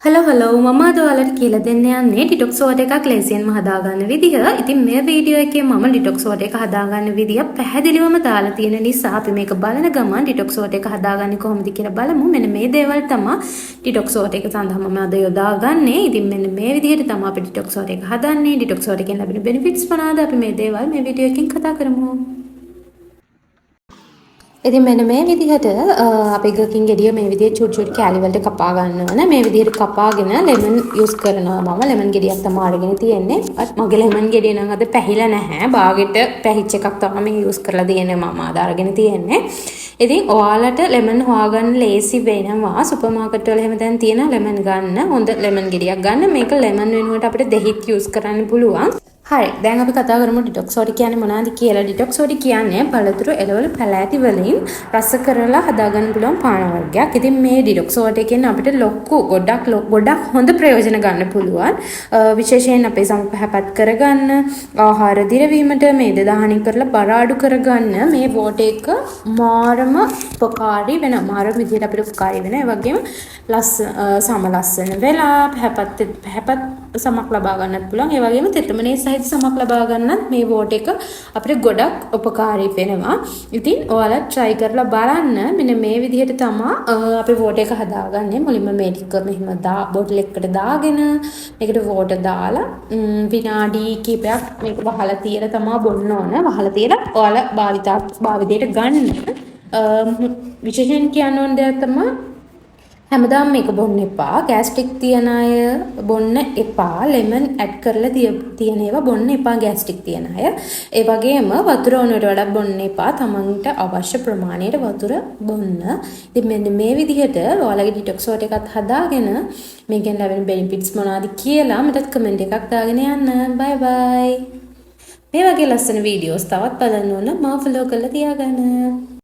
Hello hello, මම අද ඔයාලට කියලා දෙන්න යන්නේ ඩිටොක්ස් වෝටර් එකක් ලේසියෙන්ම හදාගන්න විදිහ. ඉතින් මේ වීඩියෝ එකේ මම ඩිටොක්ස් වෝටර් එක හදාගන්න විදිහ පැහැදිලිවම දාලා තියෙන නිසා අපි මේක බලන ගමන් ඩිටොක්ස් වෝටර් එක හදාගන්නේ කොහොමද කියලා බලමු. මෙන්න මේ දේවල් තමයි ඩිටොක්ස් වෝටර් එක සඳහා මම අද යොදාගන්නේ. ඉතින් මෙන්න මේ විදිහට තමයි අපි ඩිටොක්ස් වෝටර් එක හදන්නේ. ඩිටොක්ස් වෝටර් එකෙන් ලැබෙන බෙනිෆිට්ස් මොනවාද, අපි මේ දේවල් මේ වීඩියෝ එකෙන් කතා කරමු. ඉතින් මෙන්න මේ විදිහට අපේ ගර්කින් ගෙඩිය මේ විදිහට චුටි චුටි කෑලි වලට කපා ගන්න ඕන. මේ විදිහට කපාගෙන ලෙමන් යූස් කරනවා මම. ලෙමන් ගෙඩියක් තමයි අරගෙන තියෙන්නේ. මගේ ලෙමන් ගෙඩිය නම් අද පැහිලා නැහැ. බාගෙට පැහිච්ච එකක් තමයි මේ යූස් කරලා තියෙන්නේ, මම අද අරගෙන තියෙන්නේ. ඉතින් ඔයාලට ලෙමන් හොයාගන්න ලේසි වෙනවා. සුපර් මාකට් වල එහෙම දැන් තියෙන ලෙමන් ගන්න. හොඳ ලෙමන් ගෙඩියක් ගන්න. මේක ලෙමන් වෙනුවට අපිට දෙහිත් යූස් කරන්න පුළුවන්. හරි, දැන් අපි කතා කරමු ඩිටොක්ස් වෝටර් කියන්නේ මොනවද කියලා. ඩිටොක්ස් වෝටර් කියන්නේ පළතුරු, එළවලු, පැලෑටි වලින් රස කරලා හදාගන්න පුළුවන් පාන වර්ගයක්. ඉතින් මේ ඩිටොක්ස් වෝටර් එකෙන් අපිට ලොකු ගොඩක් ගොඩක් හොඳ ප්‍රයෝජන ගන්න පුළුවන්. විශේෂයෙන් අපේ සම පැහැපත් කරගන්න, ආහාර දිරවීමට, මේද දහනය කරලා බර අඩු කරගන්න මේ වෝටර් එක මාරම උපකාරී වෙනවා. මාරම විදිහට අපිට උපකාරී වෙනවා. ඒ වගේම සම ලස්සන වෙලා පැහැපත් පැහැපත් සමක් ලබා ගන්නත් පුළුවන්. ඒ වගේම තෙතමනේ සහිත සමක් ලබා ගන්නත් මේ වෝටර් එක අපිට ගොඩක් උපකාරී වෙනවා. ඉතින් ඔයාලා try කරලා බලන්න. මෙන්න මේ විදිහට තමා අපි වෝටර් එක හදාගන්නේ. මුලින්ම මේ ටික මෙහෙම දා බොටල් එකකට දාගෙන, මේකට වෝටර් දාලා විනාඩි කිහිපයක් මේක වහලා තියලා තමා බොන්න ඕන. වහලා තියලා ඔයාලා භාවිතයට ගන්න. විශේෂයෙන් කියන්න ඕන දෙයක් තමා, හැමදාම මේක බොන්න එපා. ගෑස්ට්‍රික් තියන අය බොන්න එපා. ලෙමන් ඇඩ් කරලා තියෙන ඒවා බොන්න එපා ගෑස්ට්‍රික් තියන අය. ඒ වගේම වතුර ඕනට වඩා බොන්න එපා. තමන්ට අවශ්‍ය ප්‍රමාණයට වතුර බොන්න. ඉතින් මෙන්න මේ විදිහට ඔයාලගේ ඩිටොක්ස් වෝටර් එකත් හදාගෙන මේකෙන් ලැබෙන බෙනිෆිට්ස් මොනවද කියලා මටත් කමෙන්ට් එකක් දාගෙන යන්න. බයි බයි. මේ වගේ ලස්සන වීඩියෝස් තවත් බලන්න ඕන, මාව ෆලෝ කරලා තියාගන්න.